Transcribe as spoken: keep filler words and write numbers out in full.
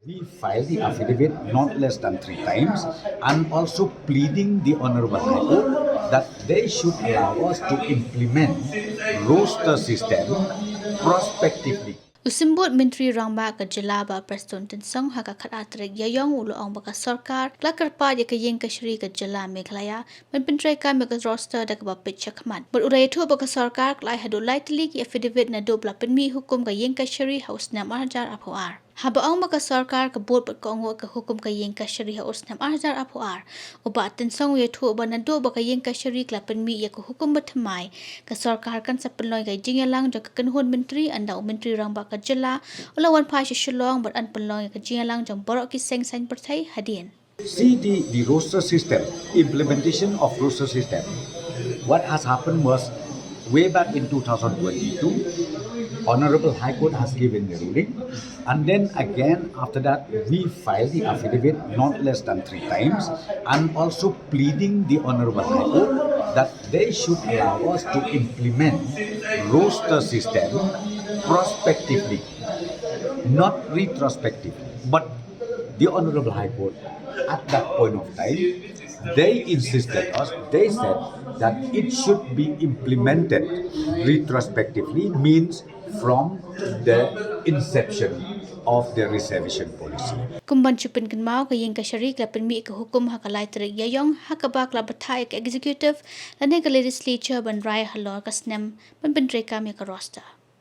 We filed the affidavit not less than three times and also pleading the Honorable High Court that they should allow us to implement roster system prospectively. U Symbud Myntri Rangbah ka Jylla Bah Prestone Tynsong ha ka khatar tarik Ïaïong u la ong ba ka sorkar ka la kyrpad ïa ka Ïing Kashari ka Jylla Meghalaya ban pyntreikam ïa ka roster da kaba peit shakhmat. Bad u la ïathuh ba ka sorkar ka la ai haduh lai tylli ki affidavit naduh ba la pynmih hukum ka Ïing Kashari ha u snem ar hajar arphew ar. Haba ong ba ka sorkar ka bud bad ka ong ka hukum ka Ïing Kashari ha u snem ar hajar arphew ar, u Bah Tynsong u ïathuh ba naduh ba ka Ïing Kashari ka la pynmih ïa ka hukum bathymmai, ka sorkar kan sa pynlong ïa ka jingïalang jong ka kynhun myntri ynda u Myntri Rangbah ka Jylla u la wan phai sha Shillong bad yn pynlong ïa ka jingïalang jong baroh ki seng saiñ pyrthei hadien. See the, the roster system, implementation of roster system. What has happened was, way back in two thousand twenty-two, Honorable High Court has given the ruling, and then again after that we filed the affidavit not less than three times, and also pleading the Honorable High Court that they should allow us to implement roster system prospectively, not retrospectively. But the Honorable High Court, at that point of time, they insisted us, they said that it should be implemented retrospectively, means from the inception of the reservation policy. Kum ban shu pynkynmaw, ka Ïing Kashari ka la pynmih ka hukum ha ka lai tarik Ïaïong, ha kaba ka la bthah ïa ka executive lane ka legislature ban rai halor ka snem ban pyntreikam ïa ka roster.